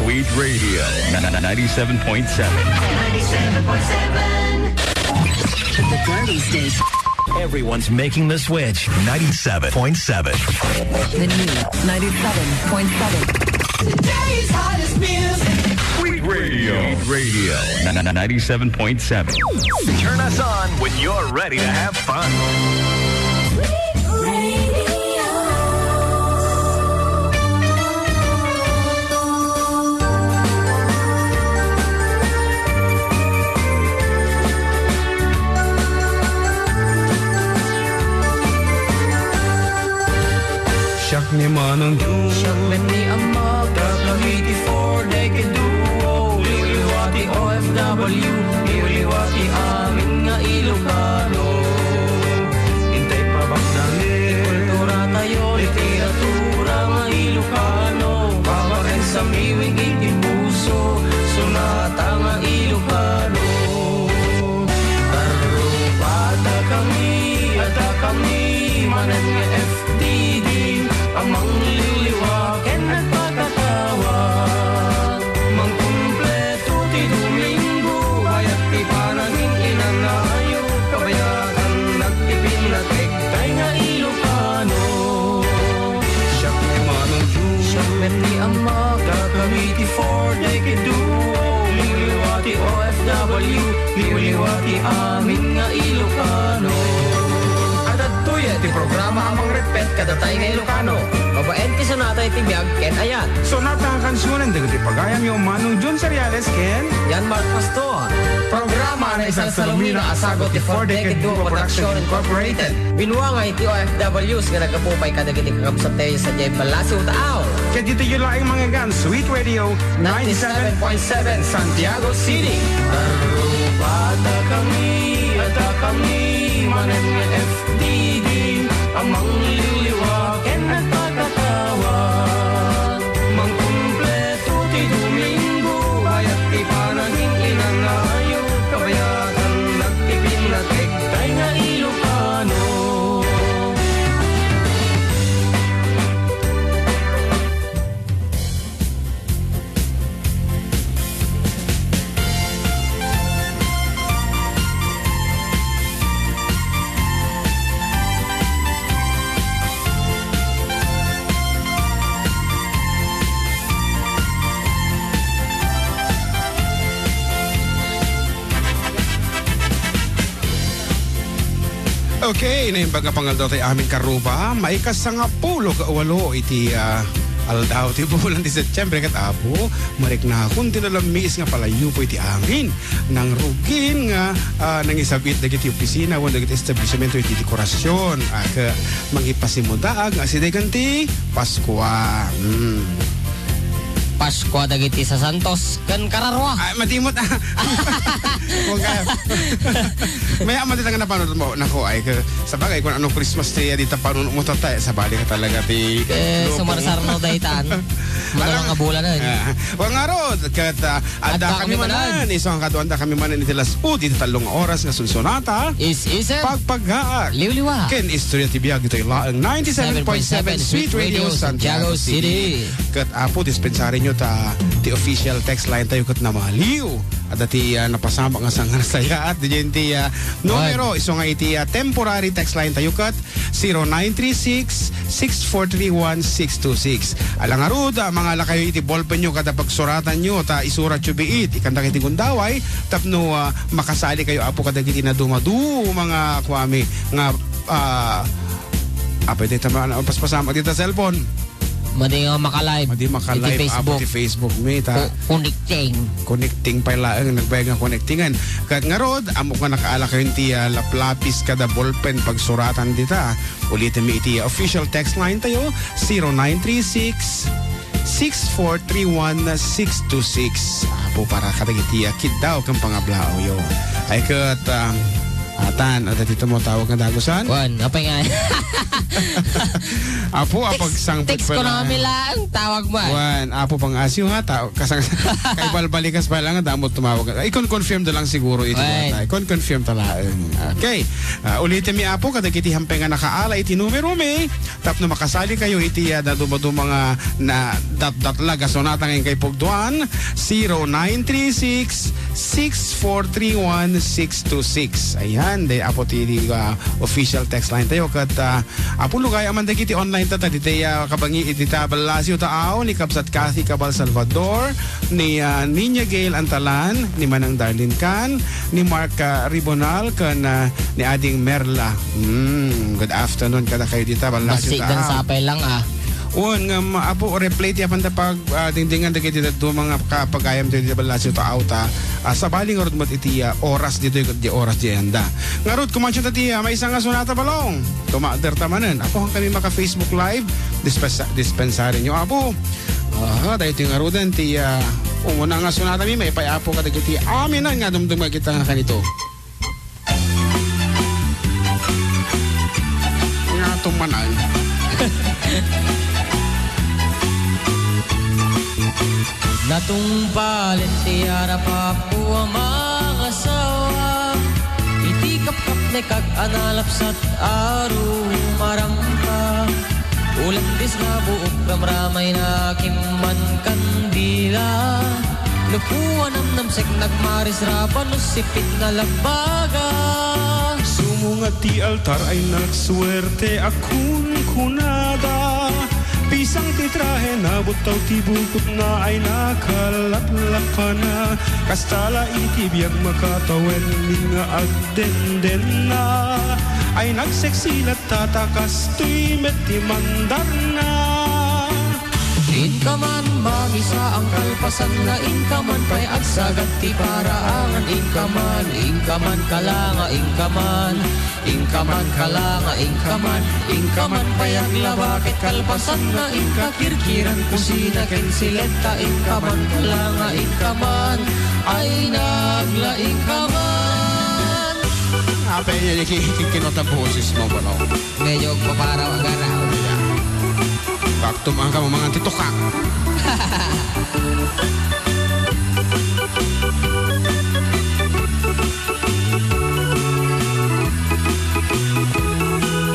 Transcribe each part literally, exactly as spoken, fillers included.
Sweet Radio, ninety-seven point seven. ninety-seven point seven. The Party Station. Everyone's making the switch. ninety-seven point seven. The new ninety-seven point seven. Today's hottest music. Sweet Radio. Sweet Radio, ninety-seven point seven. Turn us on when you're ready to have fun. Siak ni Manong Jun. Siak met ni Amag. Dagiti four decade duo. Liwliwa ti O F W. Liwliwa ti amin nga Ilocano. Intay pabaknangen. Kultura tayo, literatura nga Ilocano. Babaen sa miwing iti puso. Sonata nga Ilocano. Arrubada kami, adda kami, manen nga F D D, a mangliwliwa ken agpakatawag. Mangkumpleto ti Domingo, bayat ti panagin-inanayo, kabayatan nagtipinnatek tay nga Ilocano. Siak ni Manong Jun. Siak met ni Amag. Dagiti kami ti four decade duo. Liwliwa ti O F W. Liwliwa ti amin nga Ilocano. Adtoy ti programa a mangrepet kadatay nga Ilocano. Babaen ti sonata iti biag ken ayat. Sonata nga kansionen dagiti pagayamyo, Manong Jun Seriales ken Jan Mark Pastor. Programa a naisalsalumina a sagut ti Four Decade Duo Production Incorporated. Binuangay ti O F Ws nga naggapu pay kadagiti kakabsat tayo sadiay Palacio, Taaw. Ket ditoy laeng mangngeggan, Sweet Radio ninety-seven point seven Santiago City. Arrubada kami, adda kami, manen nga F D D, a mangliwliwa ken agpakatawag. Mangkumpleto ti Domingo, bayat ti panagin-inanayo, kabayatan nagtipinnatek tay nga Ilocano. Okay, naimbag nga pangaldaw tay amin karuba, maikasangapulo ka walo iti, ah, aldaw ti bulan ti Setyembre ket apo, mariknakon ti nalammiis nga palayupo iti amin. Nangrugin nga, ah, nangisab-it dagiti opisina wenno dagiti establisemento iti dekorasion. Ah, ket mangipasimudaag nga asidegen ti Paskua. Mm. Paskua dagiti sasantos ken kararua. Ah, madimot, ah. Kung kaya. Mayat man dita nga napanood mo. Nako, ay, ka-, sabagay, kung ano Christmas tree, dita panunot mo, tatay, sabali ka talaga, ti Eh, lupo. Sumarsarno daytan. Madala nga bulan, eh. Ah, wa ngarud, ket, ah, adda kami manen, isu nga kaduanda kami manen iti las-, o, iti tallo nga oras nga sunsunata. Is, is, eh. Pagpagaak. Liwliwa. Ken istorya ti biag, itoy laeng ninety-seven point seven Sweet Radio, Santiago City. Ket, apo, dispensarinyo ta ti official text line tayo ket namaliw. Adda ti, ah, napasamak nga sanganasayaat, diay ti, ah, numero, isu nga iti, ah, temporary text line tayo ket zero nine three six, six four three one, six two six. Ala ngarud, ah, mangala kayo iti ballpen nyo kada pagsuratan nyo, ta isurat yo biit, ikanta iti gundaway, tapno, ah, makasali kayo, apo, kadagiti nadumadu, mga kuami, nga, ah, apay dita ma-, ano, paspasamak dita cellphone. Madi nga maka-live. Madi maka-live, iti Facebook. Apo ti Facebook, mi, ta. Ko-, connecting. Connecting pay laeng, nagbayag nga connectingan. Ket ngarud, ammok nga nakaala kayo ti, ah, laplapis kada ballpen pagsuratan dita. Ulitem mi iti official text line tayo, zero nine three six, six four three one, six two six. Apo para kadagiti, ah, kiddaw ken pangablaawyo. Ay ket, ah, Atan, ada dito mo tawag nga dagusan? Wan, apay nga. Apo, apag Text, sangpet text ko pala. Naman lang, tawag mo. Wan, apo pang asyo ha, ta-, kasang-, kay balbalikas pa lang, damo tumawag. Ay, kon-confirm da lang siguro ito. Wan. Ay, kon-confirm talaga. Okay. Ah, ulitin mi, apo, kadagiti hampay nga nakaala iti numero mi. Tapno makasali kayo iti, ah, daduma-duma nga na dat-, datlag a sonata nga inkay pugduan, zero nine three six, six four three one, six two six. Ayan, day apo ti, ah, official text line tayo. Kat, ah, apo lugay aman dagiti online ta, ta, ditoy, ah, kabangi iti ta Balasio Taaw, ni Kabsat Cathy Cabal Salvador, ni, ah, Niña Gail Antalan, ni Manang Darlene Can, ni Mark, ah, Ribonal, ken, ah, ni Ading Merla. Mm, good afternoon kada kayo dita, Balasio Taaw. Basta sapay lang, ah. Wen, ngem, apo, replay ti apan ta pag, ah, dingdingan dagiti dadduma nga kapagayam dita, Balasio Taaw ta, ah, sabali ngarud met iti, ah, oras ditoy, di oras di anda. Ngarud, kumansiyon ta ti, ah, maysa nga sonata, Balong. Tumader ta manen. Apo, han kami maka-Facebook Live, dispensa-, dispensary nyo, apo. Ah, daytoy ngaruden ti, ah, umuna nga sonata mi, maipay apo kadagiti amin nga dumduma kita nga kanito. Nga tumanan. Natungpalen ti arap a mangasawa, iti kapkapnek a nalapsat a rumarangka. Ulandis nga buok ramramay na kimman kandila. Lukuan namnamsek nagmarisrapan no sipit na labaga. Sumungat ti altar ay nagsuerte a kunkunada. Pisang ti trahe na buttaw ti bukotna ay nakalaplapana. Kasta la iti biag makatawen nga agdendenna. Ay nagseksilat Tata kastoy met ti mandarna. Inka man mangisaang kalpasanna, inka man pay agsagat ti paraangan, inka man, inka man kalanga, inka man, inka man kalanga, inka man, inka man pay aglaba ket kalpasanna, inka kirkiran kusina ken siletta, inka man kalanga, inka man, ay nagla, inka man. Apay niya, ki-, ki-, kinota boses mo, bro. Medyo agpaparaw ang gana. Bakto mo ang kamamangan ti tukak.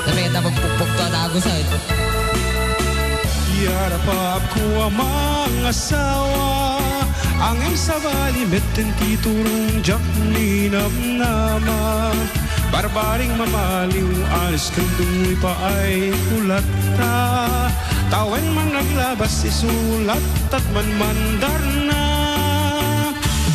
Sabi kita magpukpok to, dagus, ay. Yarapapko a mangasawa, ngem sabali met ti turong diak ninamnama. Barbaring mamaliw, alis ken dunggoy paay kulatta. Tawen man naglabas isulat, tatman mandarna.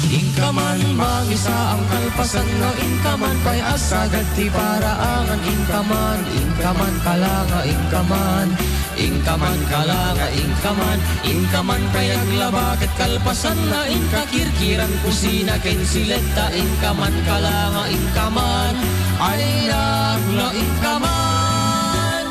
Inka man mangisaang kalpasanna, inka man pay agsagat ti paraangan, inka man, inka man kalanga, inka man. Inka man kalanga, inka man, inka man pay aglaba ket kalpasanna, inka kirkiran kusina ken siletta, inka man kalanga, inka man, ay nagla, inka man.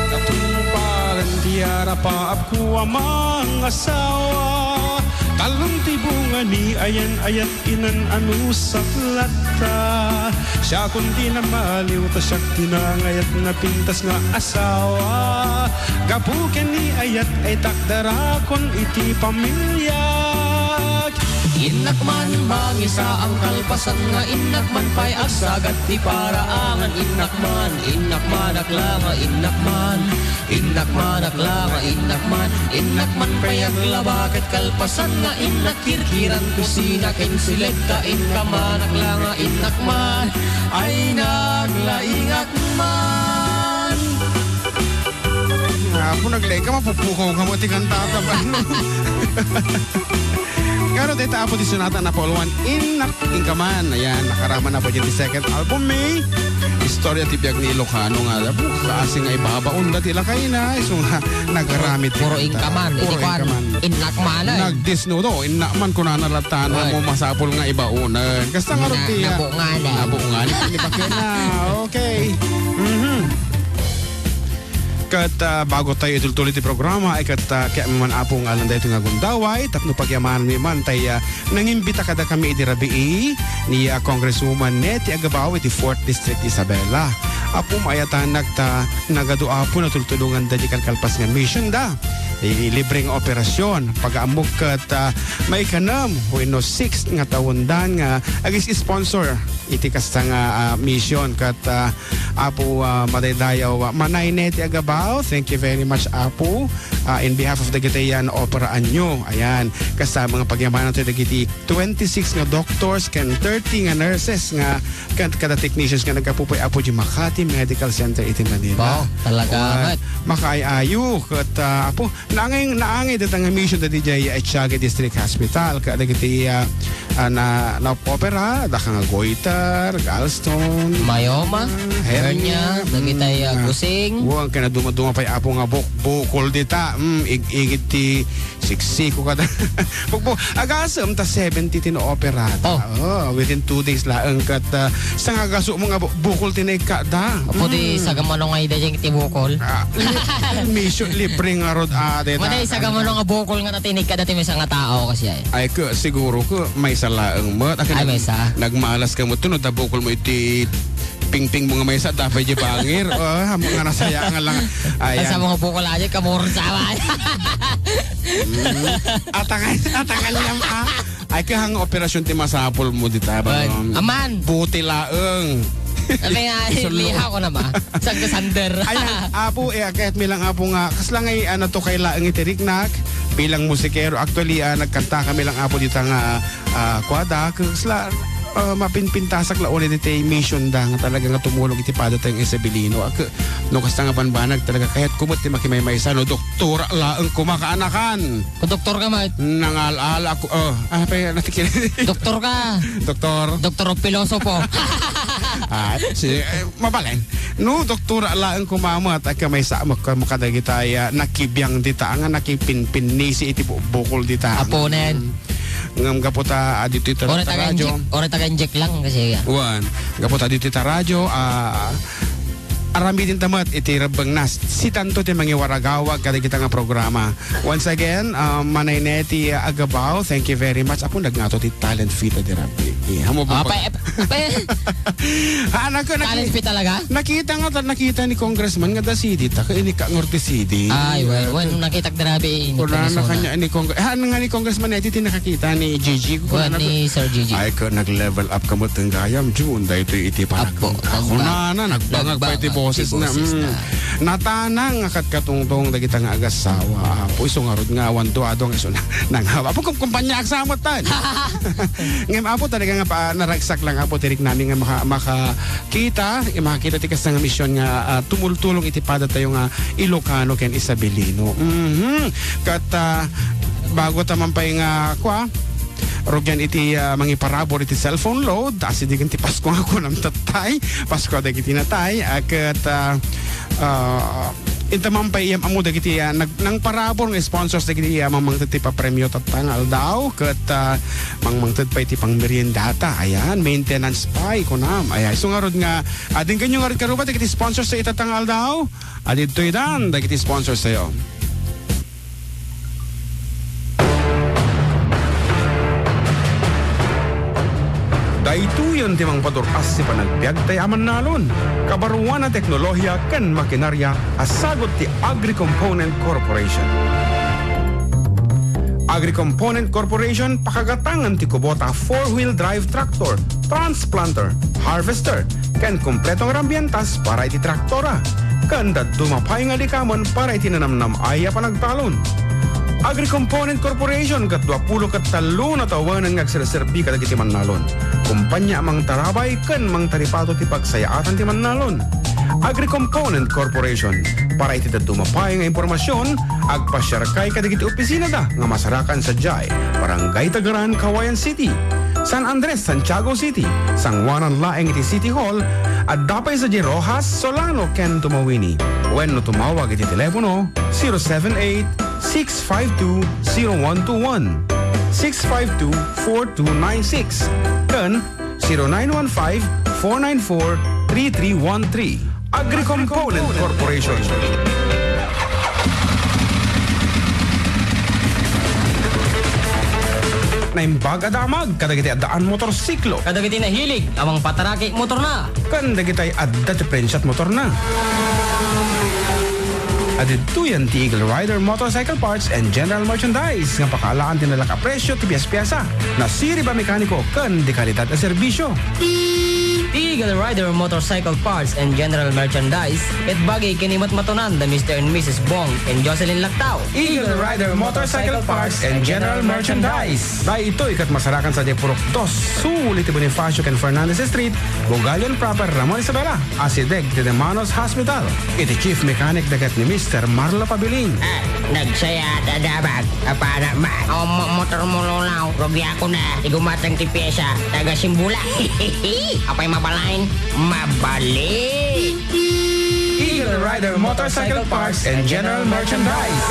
Natungpalen ti arapaapko a mangasawa, talon ti bunga ni ayan-ayat inan-anusat latta. Siakon ti namaliw ta siak ti nangayat napintas nga asawa. Gapu ken ni ayat ay takdarakon iti pamiliak. Innak man mangisaang kalpasan nga innak man pay agsagat ti paraangan. Innak man, innak man, akla nga innak man. Innak man, akla nga innak man. Innak man pay aglaba ket kalpasan nga innak kirkiran kusina ken siletta. Inka man, akla nga innak man. Ay naglaingak man. Apo, naglaing ka, mapupukaw ka mo ti kantata ba? Ngarud, dayta, Apo, ti sonata napauluan, Innak, Inka man. Ayan, nakarama na po dyan ti second album mi. Istorya ti biag ni Ilocano nga, apo, kaasi nga ibabaon da ti lakayna, isu nga nagaramid ti Puro kanta. Inkaman, iti Puro kuan, inkaman. Innak man, eh. Nagdesnudo, innak man kunana latta, Wen. Mo masapul nga ibaonen. Kasta nga Na-, ruti, ah, nabungan, eh. Nabungan. Di ba kaya na? Okay. Mhm. Ket, ah, bago tayo itultuloy ti programa, ay ket, ah, kaya man, Apo, nga alan daytoy nga gundaway, tapno pagyamanan mi man tay, ah, nangimbita kadakami idi rabii ni, ah, Congresswoman Nettie Agabao iti fourth District, Isabela. Apo, maayatanak ta nagadu, Apo, natultulongan da di kalkalpas nga mission da. Iti libre nga operasyon, pagaammok ket, ah, maikanem wenno six nga tawendan nga agis-sponsor iti kasta nga, ah, mission ket, ah, Apo, ah, madaydayaw, ah, Manay Nettie Agabao, thank you very much, Apo. Ah, in behalf of dagiti yan, opera anyo. Ayan, kasta nga pagyamanan tayo dagiti twenty-six nga doctors ken thirty nga nurses nga ken kada technicians nga naggapu pay, Apo, di Makati Medical Center iti Manila. Wow, talaga, Apo, met. Makaay-ayo ket, ah, Apo, naangay, naangay dayta nga mission daydiay, ah, Atiaga District Hospital, ket dagiti, ah, ah, na, na-opera, daka nga goiter, gallstone, Myoma, ah, hernia, hernia, dagitay, ah, mm, gusing. Wa, ken nadumaduma pay, Apo, nga buk-, bukol dita, mm, ig-, igid ti siksiko kada. Bukbuk, agasem ta seventy ti naoperada. Oh. Oh, within two days laeng ket, ah, sa nga agaso mo nga bu-, bukol ti naikkada. Apo, di Mm. sagamano nga ida dyan ti bukol. Ah, li-, mission, libre nga rod, ah, deta. Maday, sagamano nga bukol nga natinig ka dati may nga tao kasi ay. Ay, ke, siguro ke, maysa laeng met. Akin Ay, nag-, maysa. Nagmalas ka mo to, no, ta bukol mo iti pingping mo nga maysa, tapay di bangir. Oh, amo nga nasaya nga lang. Ayan. Sa mga bukol aja, kamurot sa awan. Mm. Atangan, atangan lang, ah. Ay, kahang operasyon ti masapul mo dita, ba? Ay, aman. Buti laeng. Sabi nga, Isulong. Liha ko na ba? Sangka sander. Ayan, Apo, eh, kahit mi lang, Apo, nga, kasla nga, ah, natukay laeng iti riknak, bilang musikero. Actually, ah, nagkanta kami lang, Apo, dita nga, ah, kuada, kasla, ah, mapinpintasak la ulit iti mission da, nga talaga nga tumulong iti pada tayong Isabelino. Ak-, no, kasta nga banbanag, talaga, kahit kumot ti makimaymaysa, no, doktora laeng kumakaanakan. Kung doktor ka, Mike. Nangal-ala ako. Oh, ah, pa, natikil. Doktor ka. Doktor. Doktor of Pilosopo. Ah, si, eh, mabalen. No, doktora laeng kumamat, ay kamay sa, mak-, makadagitay, ah, nakibiang dita, nga nakipinpinnisi iti bu-, bukol dita. Aponen. Ngam gaputa, ah, dito ito Ora sa taga radyo. Injek-, ora taga injek lang kasi, ah. Wan. Gaputa dito ita radyo, ah, aramidin ta met iti rebbengna. Sitanto ti mangiwaragawag kadagita nga programa. Once again, um, Manay Nettie Agabao, thank you very much. Apo, nagngato ti talent fee ta di rabbi. Eh, amo ba Ah, pag- pa-, pa-, Ah, nako, naki-, Talent fee talaga? Nakita nga, ta-, nakita ni Congressman nga da C D ta, kaya inikka nga ti C D. Ay, well, well, nakita ko darabi, Kuna na inikka kanya ni Cong-, ha, nga ni Congressman Nettie, ti nakakita ni Gigi. Kuna Well, na ni Sir Gigi. Ay, ka, nag-level up ka mo, tinggayam, June, dahil ito iti Apo, panag-, tagba-, kuna na, nagbangag pa iti nagbangag boses ti na, boses mm. na. Natanang nga katkatungtong dagita nga agasawa, Apo, isu ngarud nga awan duadong isu na, nang Apo, kum-, kumpanya agsamot tan. Ngem, Apo, talaga nga pa, naragsak lang, Apo, tirik namin nga maka-, makakita, eh, makakita ti kasta nga mission nga, ah, tumultulong iti pada tayo nga Ilocano ken Isabelino. Mhm. Kat, ah, bago ta man pay nga, kwa, rugyan iti, ah, mangiparabur iti cellphone load, asidigen ti Pasko nga kunam tattay, Pasko dagiti natay, ah, ket, ah, ah, inta man pay iyam ammo dagiti, ah, nag-, nangparabur nga sponsors dagiti, ah, mangmangted ti papremio tatta nga aldaw, ket, ah, mangmangted pay ti pangmeriendata. Ayan, maintenance pay, kunam. Ayan, isu ngarud nga, ah, denggenyo ngarud karuba dagiti sponsors ta itatta nga aldaw. Adidtoy dan dagiti sponsors tayo. Daytoyen ti mangpadur-as ti panagbiag tay a mannalon, kabaruan a teknolohiya ken makinarya a sagut ti Agri-Component Corporation. Agri-Component Corporation, pakagatangan ti kubota a four-wheel drive tractor, transplanter, harvester, ken kompleto nga rambientas para iti traktora, ken dadduma pay nga likamen para iti nanamnam-ay a panagtalon. Agri-Component Corporation ket duapulo ket tallo nga tawenan nga agserserbi kadagiti mannalon. Kompanya a mangtarabay ken mangtaripato ti pagsayaatan ti mannalon. Agri-Component Corporation. Para iti dadduma pay nga impormasion, agpasiarkay kadagiti opisinada nga masarakan sadiay, Barangay Tagaran, Cauayan City. San Andres, Santiago City. Sangoanan laeng iti City Hall, adda pay sadiay Roxas, Solano, ken Tumawini. Wenno tumawag iti telepono zero seven eight, six five two, zero one two one, six five two, four two nine six, ken zero nine one five, four nine four, three three one three. Agri-Component Corporation. Naimbag a damag kadagiti addaan motorsiklo. Kadagiti nahilig a mangpataraki motorna. Ken dagiti adda ti prensiat motorna. Adidtoyen ti Eagle Rider Motorcycle Parts and General Merchandise nga pakaalaan ti nalak a presyo ti pies-piesa, nasirib a mekaniko ken de kalidad a serbisio. Eagle Rider Motorcycle Parts and General Merchandise, ket bagi ken imatmatonan da Mister and Missus Bong and Jocelyn Lactao. Eagle Rider Motorcycle Parts and General Merchandise. Daytoy ket masarakan sadiay purok dos sul iti Bonifacio ken Fernandez Street, Bugallon Proper, Ramon Isabela. Asideg ti De Manos Hospital. Iti chief mechanic dagiti ni Mister Marlo Pabilin. Ah, nagsaya ta damag. Apana man. O, mo-, motor mo, Lolaw. Rugiakon na. Ti gumatang ti piesa. Taga Simbula. Apay mabalin? Mabalin. Eagle Rider Motorcycle Parts and General Merchandise.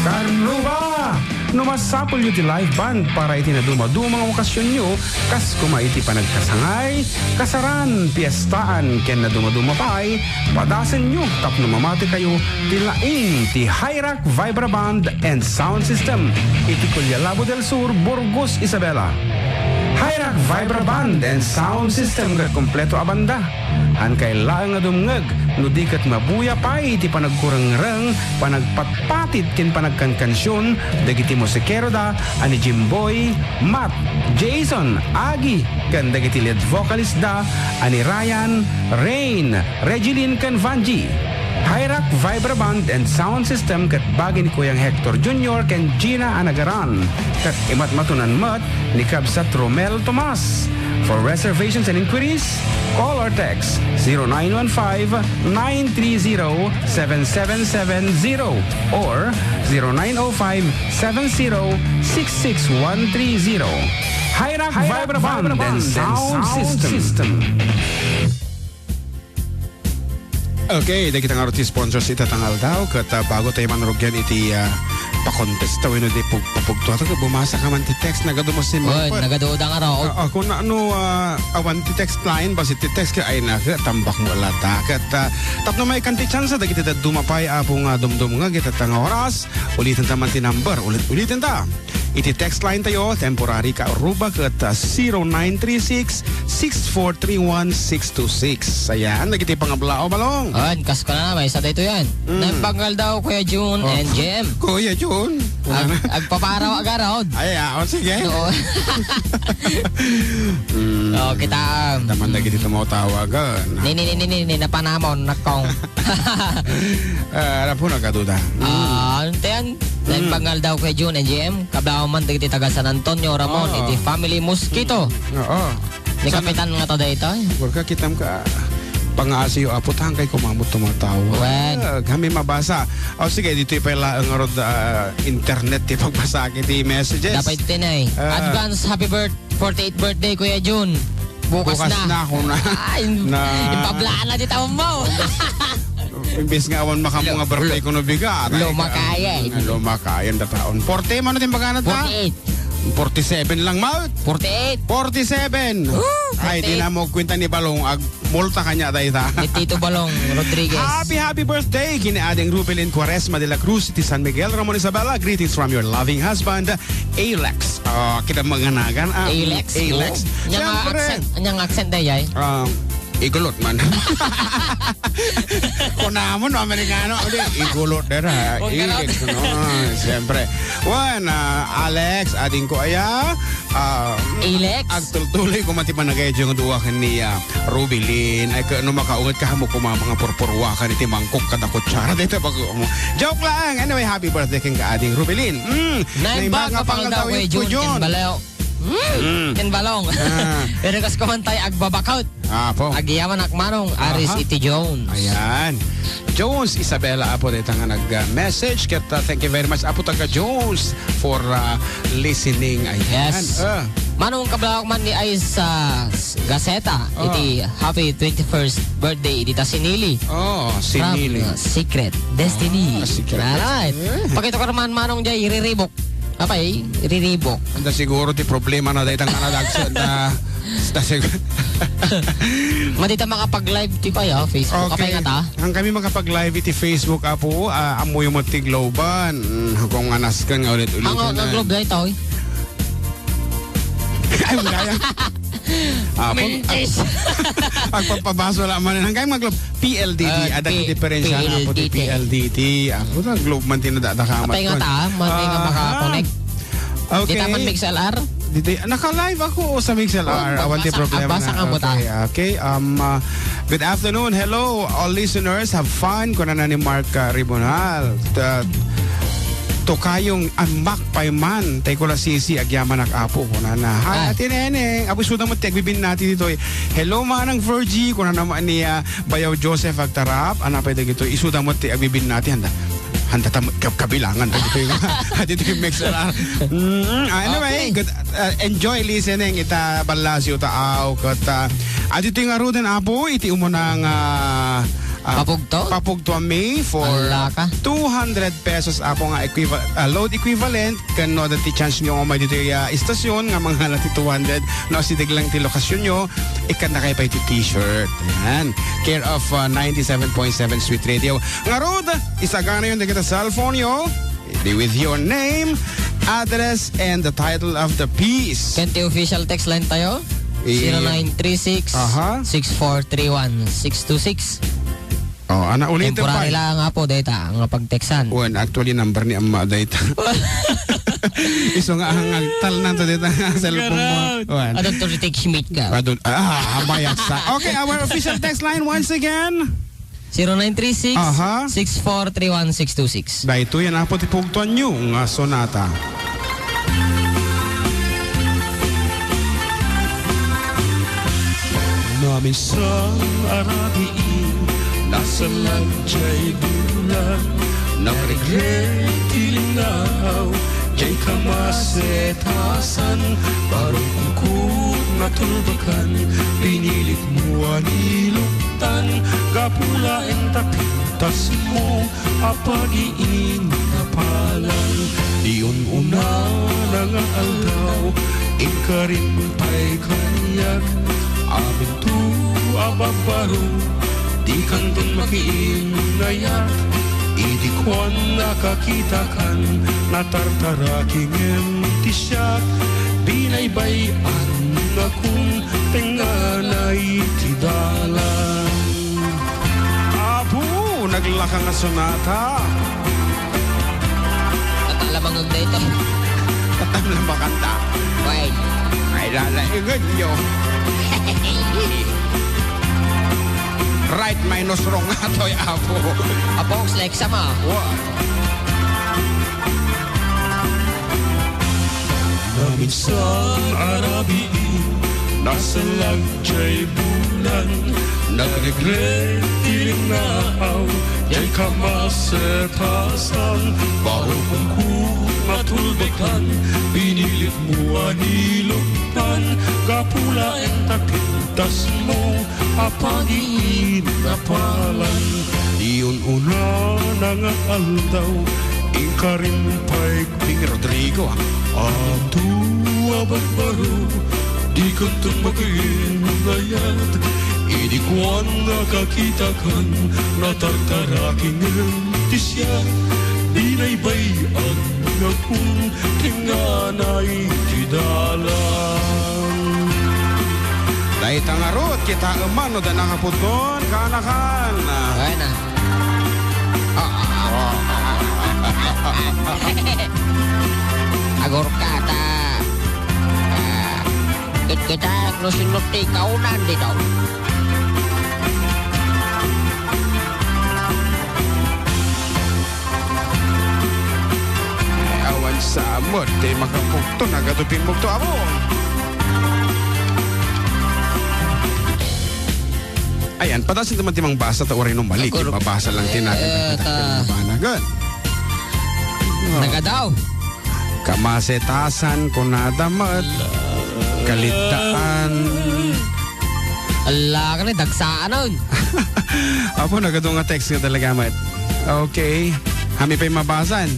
Karuba! No masapulyo ti live band para iti nadumaduma nga okasionyo, kas koma iti panagkasangay, kasaran, piestaan, ken nadumaduma pay, padasenyo tapno mamatikayo ti laing ti High Rock Vibra Band and Sound System iti Collao del Sur, Burgos, Isabela. High Rock Vibra Band and Sound System ket kompleto a banda. Hankay laeng a dumngeg no di ket mabuya pay iti panagkurengreng, panagpatpatit ken panagkankansion dagiti musikeroda a ni Jimboy, Matt, Jason, Agi, ken dagiti lead vocalist da a ni Ryan, Rain, Regilin ken Vangie. High Rock Vibra Band and Sound System ket bagi ni Kuyang Hector Junior ken Gina a nagaran, ket imatmatonan met ni Kabsat Romel Tomas. For reservations and inquiries, call or text zero nine one five, nine three zero, seven seven seven zero or zero nine oh five, seven zero, six six one three zero. High Rock Vibra Band and Sound System. Okay, dagita ngarud ti sponsors ita nga aldaw, ket, ah, bago tayo manrugian iti, ah, pakontesta wenno di pug-, papugtuatan, ket bumasa ka man ti text, nagadu mo si Wen, Mampet. Nagaduda nga raw. Ah, ah, kung ano, ah, awan ti text line, basi ti text ka, ay, na, ket tambak mo lata. Ket, ah, tapno maikan ti tsansa, dagiti dadduma pay, Apo nga dumdumngeg ita nga oras, uliten ta man ti number, ulit-uliten ta. Iti text line tayo, temporary ka Aruba ket, ah, zero nine three six, six four three one six two six. Ayan, dagiti pangablaaw, Balong. On, kas ko na, maysa daytoy yan. Mm. Naimbag nga aldaw, Kuya Jun Oh. and Jem. Kuya Jun. Ag-, agpaparaw agarod. Ay, ah, oh, sige. Oo. Mm. Oh, kita. Taman dagiti tumatawagan. Ni, ni, ni, ni, ni, ni, napanamon, nakong. Ah, ara po, nagkaduda. Mm. Ah, ano tayan? Naimbag nga aldaw, Kuya Jun and Jem. Kablaaw man dagiti taga San Antonio, Ramon, Oo. iti family Mosquito. Oo. Ni San Kapitan nga to daytoy. Burka, kitam ka, pangaasiyo, Apo, tangkay kumamot tumatawa. Wen. Ah, kami mabasa. O, sige, dito pa la-, nga rod, ah, internet, ti pagbasa, iti messages. Dapat tinay. Ah. Advance happy birth-, forty-eighth birthday, Kuya Jun. Bukas Bukas na. na, ako na. Ay, Na. ipablaan na ti taon mo. Imbes nga awan makamu nga Lo-, birthday lo-, ko no bigat. Ay, lumakayan. Nga lumakayan da taon. Forty man no timbagana ta? Forty-eight. Forty-seven lang, Mal. Forty-eight. Forty-seven. Woo! Ay, di Forty-eight. na mo kwenta ni Balong, ag-, multa kanya dayta. Ni Tito Balong Rodriguez. Happy, happy birthday, kini Ading Rubilin Cuaresma de la Cruz, iti San Miguel, Ramon Isabela. Greetings from your loving husband, Alex. Ah, kita manganagan, ah, Alex, Alex. no? Nya nga Siyempre. accent, nya nga accent dayay? Ah, igulot man. Kunamon, Amerikano, adi, igulot dira. Kung Alex, ganun. no? Ah, siyempre. Wen, ah, Alex, ading ko aya, ah, Alex? agtultuloy ko man ti panagayat nga dua ken ni, ah, Rubilin. Ay, ka-, no makaunget ka, mo kuma mga purpurwakan iti mangkok kada kutsara. Dito, pag-, mo. Joke lang. Anyway, happy birthday ken ka, ading Rubilin. Mm, Naimbag naimbag nga nga pangaldaw, pangaldaw, Kuya Kuya Jun, Jun. ken Balaw. Mm. Ken balong. Ah. Pero kas kumantay agbabakot. Apo. Agyamanak manong, Aris Aha. iti Jones. Ayan. Jones Isabela, Apo, dayta nga nag-message. Ket, uh, thank you very much, Apo, taga Jones, for, uh, listening. Ayan. Yes. Ah. Manong kablawak man ni Ais, uh, Gaceta, Ah. iti happy twenty-first birthday, iti ta sinili. Oh, From, sinili. uh, Secret Destiny. Ah, Secret Alright. Destiny. Pakita ko naman, manong, jay, riribok. Apay, riribok. Anda siguro ti problema na dayta nga nadagsen na, na sig- Madita makapag-live ti kaya, Facebook. Apay Okay. nga ta? Ang kami makapag-live iti Facebook, Apo, ah, ammoyo met ti Globan. Mm, kung nga nasken nga ulit-ulit Ang, na. ang Globe daytoy. Ay, wala yan. Ah, pag, Mintis. Pagpagpabaso lang man. Hanggang mag-, P L D T, Ah, ada P-, ti diferensya na po ti P L D T. P L D T. Ah, puta, Globe man tinadadakamat Apay nga ko. ta, man nga Aha. makakonek. Okay. Di ta man mix L R? Dito, naka-live ako sa mix L R. Oh, Awan ti magbasa, problema magbasa na. ka mo ta. Okay, okay. Um, uh, good afternoon. Hello, all listeners. Have fun. Kuna na ni Mark, uh, Ribonal. Ta-, Tokayong Anmak Payman. Tay ko la sisi, agyamanak Apo. Kuna na. Hi, Ah. Ate Neneng. Apo, isuda mo ti agbibin natin dito eh. Hello, Manang Virgie. Kuna naman ni, uh, Bayaw Joseph Agtarap. Ana pa dagito. Isuda mo ti agbibin natin. Handa. Handa tam-, kab-, kabilangan. Dagito yung, dagito yung mix. Mm, anyway, Okay. good, uh, enjoy listening ita Balasio Taaw. Kat, uh, adito yung aruden, Apo, iti umunang, uh, Ah, Papugto? Papugto a May for Ala ka. two hundred pesos, Apo, nga equiva-, ah, load equivalent. Ken no, dati chance nyo nga umay ditoy, ah, istasyon nga mangala ti two hundred. No, asideg lang ti lokasyon nyo, ikkan na kayo pa iti t-shirt. Ayan. Care of, ah, ninety-seven point seven Sweet Radio. Ngarud, isagana yon dagiti cellphone nyo. Be with your name, address, and the title of the piece. Ken ti official text line tayo, Eh, zero nine three six, Aha. six four three one, six two six. Oh, ana, ulitin Temporary pa. lang nga po, data, nga pagteksan. Wen, actually, number ni Amma data. Isu nga ang agtal na to data nga cellphone mo. Garot. Wen. Adun to si Tex Schmidt ka. Adun, ah, abayat sa. Okay, our official text line once again. Zero nine three six, Aha. six four three one six two six. Daytoy yan, apo ti pugtuan nyo nga sonata. Naminsan a rabii, nasalag jay bulan, nagregret ti linnaw, jay kamasetasan, barukongko natulbakan, pinilit mo a niluktan, gapu laeng ta pintas mo, a pagiinnapalan, di un-unana nga aldaw, inkarin pay kaniak, aminto a babbaro, dikanton makiinnayat, idi kuan a kakitakan, natartaraki ngem ti siak, binaybay-an ngakon, tengnganay ti dalan. Apo, naglaka nga sonata. Tatalamangag daytoy. Tatalamangag ta. Wait. Ay, lalaingan nyo. Right minus wrong nga toy, apo. Apo, Lexa ma. Wa. Naminsan a rabii, nasalag jay bulan, nagregret ti linnaaw, jay kamasetasan, barukongko natulbakan, pinilit mo a niluktan, gapu laeng ta pintas mo, a pagiinnapalan, di un-unana nga aldaw, inkarin pay King Rodrigo, ah. Ato a barbaro, dikanton makiinnayat, idi kuan a kakitakan, natartaraki ngem ti siak, binaybay-an ngakon, tengnganay ti dalan. Dayta ngarud, kitaem man no adda nakapudnon, kaanakan. Ay na. Agurkada. Ah, kitkitak no sino ti kaunan dito. Awan sa Ti makapugto, nagadu pimmugto, amo. Ayan, padasen naman ti mangbasa ta uray no mali, Agor- mabasa lang ti Eh, natin. Ta- Good. Nagadaw. Kamasetasan, kunada met. Kaliddaan. Ala, kani, dagsaan, oy. Apo, nagadu nga text nga talaga, met. Okay. Hami pay mabasan.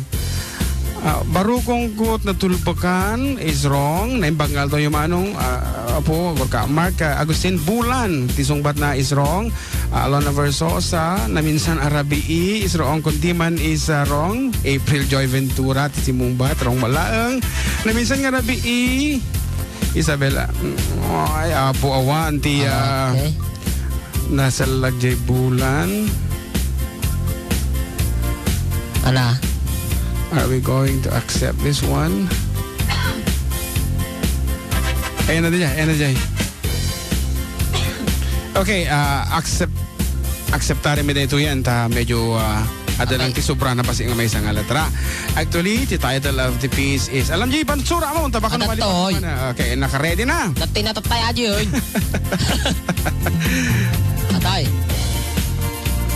Ah, Barukong Kut Natulbakan is wrong. Naimbag nga aldaw, Manong, ah, apo, agurka. Mark, ah, Agustin Bulan, ti sungbatna is wrong. Ah, Alona Versosa, naminsan a rabii is wrong, kundi man is, ah, wrong. April Joy Ventura, ti simungbat, wrong man laeng. Naminsan nga rabii, Isabela, mm, ay, apo, awan, ti, ah, Ah, okay. Nasallag jay bulan. Ana? Are we going to accept this one? Ayan na din, ayan na din. Okay, ah, accept, acceptaren mi daytoy yan, ta medyo, ah, adda lang Okay. ti sobra na pasi nga maysa nga letra. Actually, the title of the piece is, alam niyo, iban sura mo, unta baka Ano numali to, pa oy? naman, ah, okay, naka-ready na. Dati na tatay aji, oy. Atay.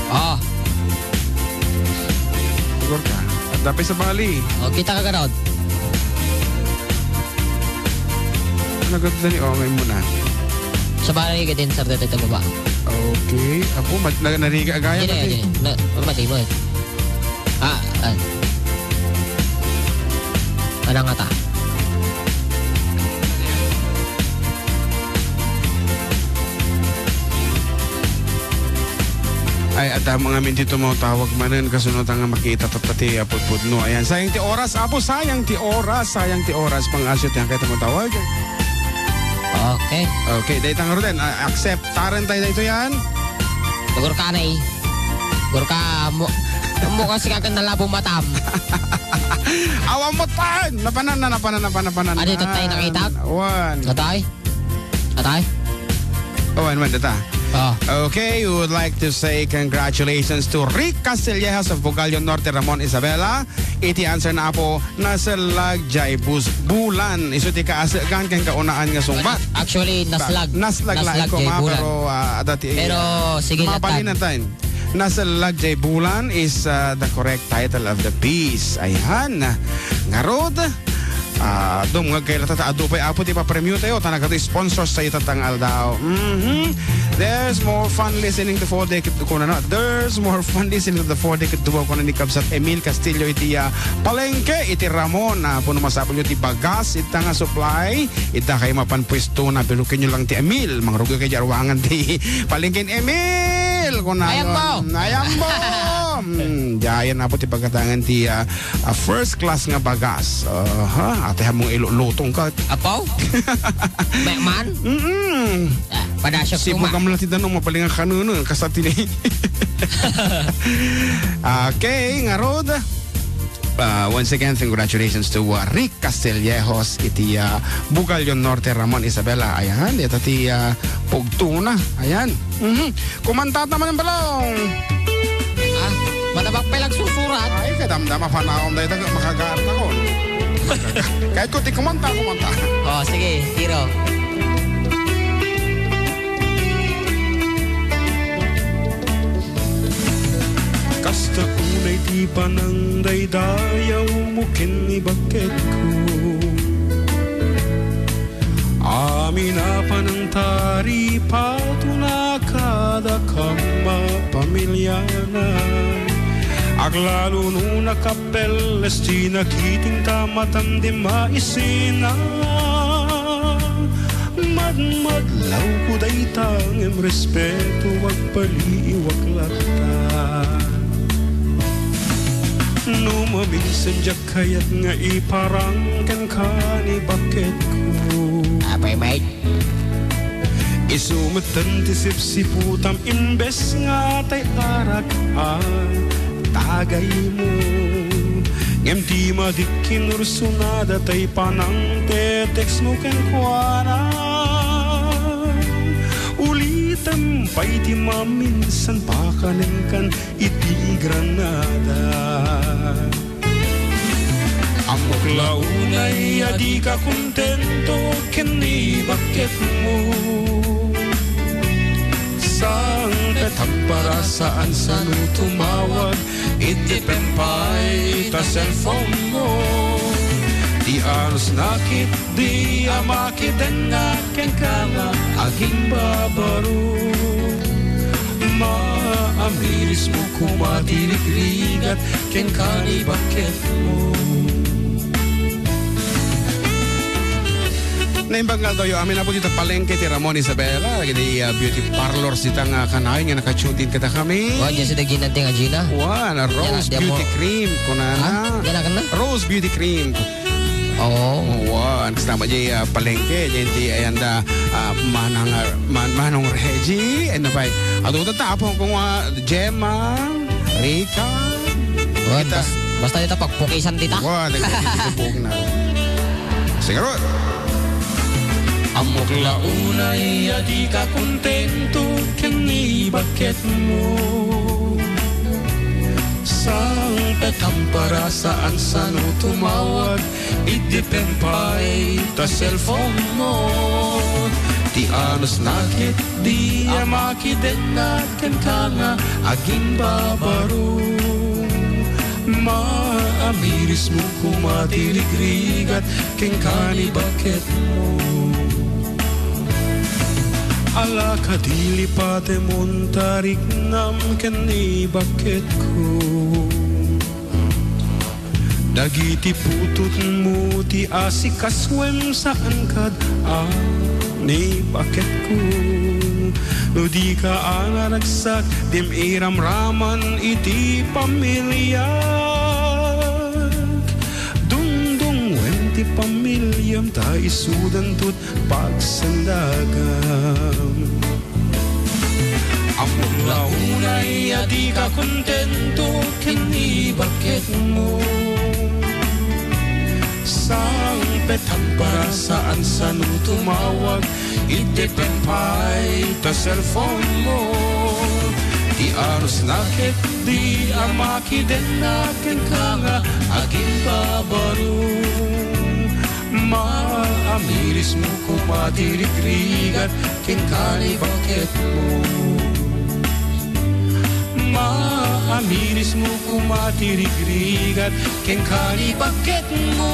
Oh. Siguro ka. At dapit sa bali. Oh, kita ka, Garod. Ano ka dali? Oh, may muna. Sa bali ka din, sir, dito sa baba. Okay. Apo, mat-, na-, nariga agaya Hindi, pati. hindi. Na, mati mo eh. Ah, ah. Ano nga ta? Ay, adda mga minti tumatawag manen, kasunod nga makita tatta ti apudpudno. Ayan, sayang ti oras, apo, sayang ti oras, sayang ti oras, pang-asyo ti ang kayo tumatawag. Okay. Okay, dayta nga Roden, ah, accept. Taren tayo dayto yan. Gurka na eh. Gurka mo, mo kasi kakan nalabo matam. Awan mo tan! Napanan na, napanan, napanan, napanan. Ano ito tayo nakita? One. Atay? Atay? Oh, one, one, data. Oh. Okay, we would like to say congratulations to Rick Castillejas of Bugallon Norte, Ramon Isabela. Iti answer na apo, nasallag jay bus-, bulan. Isu ti kaasegan ken kaunaan nga sungbat. Actually, naslag. Naslag Naslag lang jay koma, bulan. Pero, ah, adda ti, Pero, ah, sige lang, mabalinan tan. Tan. Nasallag jay bulan is, ah, the correct title of the piece. Ayan. Ngarud, ah, dumngeg kay lata ta adu pay apo ti papremyo tayo. Tanagado sponsors tayo tatang aldaw. Mhm. There's more fun listening to Four Decade, kuna na. There's more fun listening to the Four Decade Duo, kuna ni Kabsat Emil Castillo iti, ah, palengke iti Ramon. Ah, puno masapul yo ti bagas, ita nga supply, ita kay mapan pwesto na, bilukin nyo lang ti Emil. Mangrugi kay di aruangan ti palengke ni Emil. Kuna Ayam mo! Ayam mo! Hmm, diayan na po ti pagatangan ti, ah, ah, first class nga bagas. Aha, ate hamong ilulutong ka. Apaw? Mekman? Mm-mm. Ah, padasyak Sibo tuma. Kam lang ti danong mapalingan kanunun, kasat ti ni. Okay, ngarud. Uh, once again, congratulations to, uh, Rick Castillejos iti, uh, Bugallon Norte, Ramon Isabela. Ayan, ito ti, uh, pugtuna. Ayan. Mhm. Kumanta naman ang balong. Ah, manabak pa lang susurat. Ay, kadamdama pa na akong dahil taga-, makagarta ko. Kahit ko ti kumanta, kumanta. Oh, sige, tiro. Kasta unay ti panangdaydayawmo ken ni bakketko. Amin a panangtaripato na kada kamma pamiliana. Aglalo no nakapelles ti nakiting ta matam di maisina. Madmadlawko dayta ngem respeto agpaliiwak latta. No maminsan diak kayat nga iparang kenka ni bakketko. Apay, mate? Isu metten ti sipsiputam imbes nga tay arak a tagaymo. Ngem ti madikkinursunada tay panangtetextmo kenkuana. Ulitem pay ti maminsan pakanenkan iti Granada. Ammok la unay a dika kontento ken ni bakketmo. Sangpet, amparasaansa no tumawag, iddepen pay ta cellphone mo. Ti anusnak ketdi a makidennak kenka nga agimbabaro. Maamirismo koma ti rigrigat kenka ni bakketmo. Naimbag nga aldaw yo amin, apo, dita palengke ti Ramon Isabela, dagiti, ah, beauty parlors dita nga kanayon nga naka-tune in kadakami. Wa, diyan sa daginan ti nga Gina. Wa, na Rose Yana, diyan mo. Beauty Cream, kunana. Ha? Diyan na ka na? Rose Beauty Cream. Oo. Wa, kasta met diay, ah, palengke, diyan ti ayanda, ah, Manang, ah, Man-, Manong Reggie, and na pay. Adu ta tapon ko nga Gemma, Rica. Wa, kita. Bas-, basta dita pagpukisan dita. Wa, nagtitipog na. Sige, Rod. Ammok la unay a dika kontento ken ni bakketmo. Sangpet, amparasaansa no tumawag, iddepen pay ta cellphone mo. Ti anusnak ketdi a makidennak kenka nga agimbabaro. Maamirismo koma ti rigrigat kenka ni bakketmo. Ala, kadi lipatemon ta riknam ken ni bakketko. Dagiti putotmo ti asikasuem, saan kad a ni bakketko. No dika a naragsak, dim iramraman iti pamiliak. Dungdunguem ti pamiliam ta isudanto ti pagsandagam. Ammok la unay a dika kontento ken ni bakketmo. Sangpet, amparasaansa no tumawag, iddepen pay ta cellphone mo. Ti anusnak ketdi a makidennak kenka nga agimbabaro. Maamirismo koma ti rigrigat kenka ni bakketmo. Maamirismo koma ti rigrigat kenka ni bakketmo.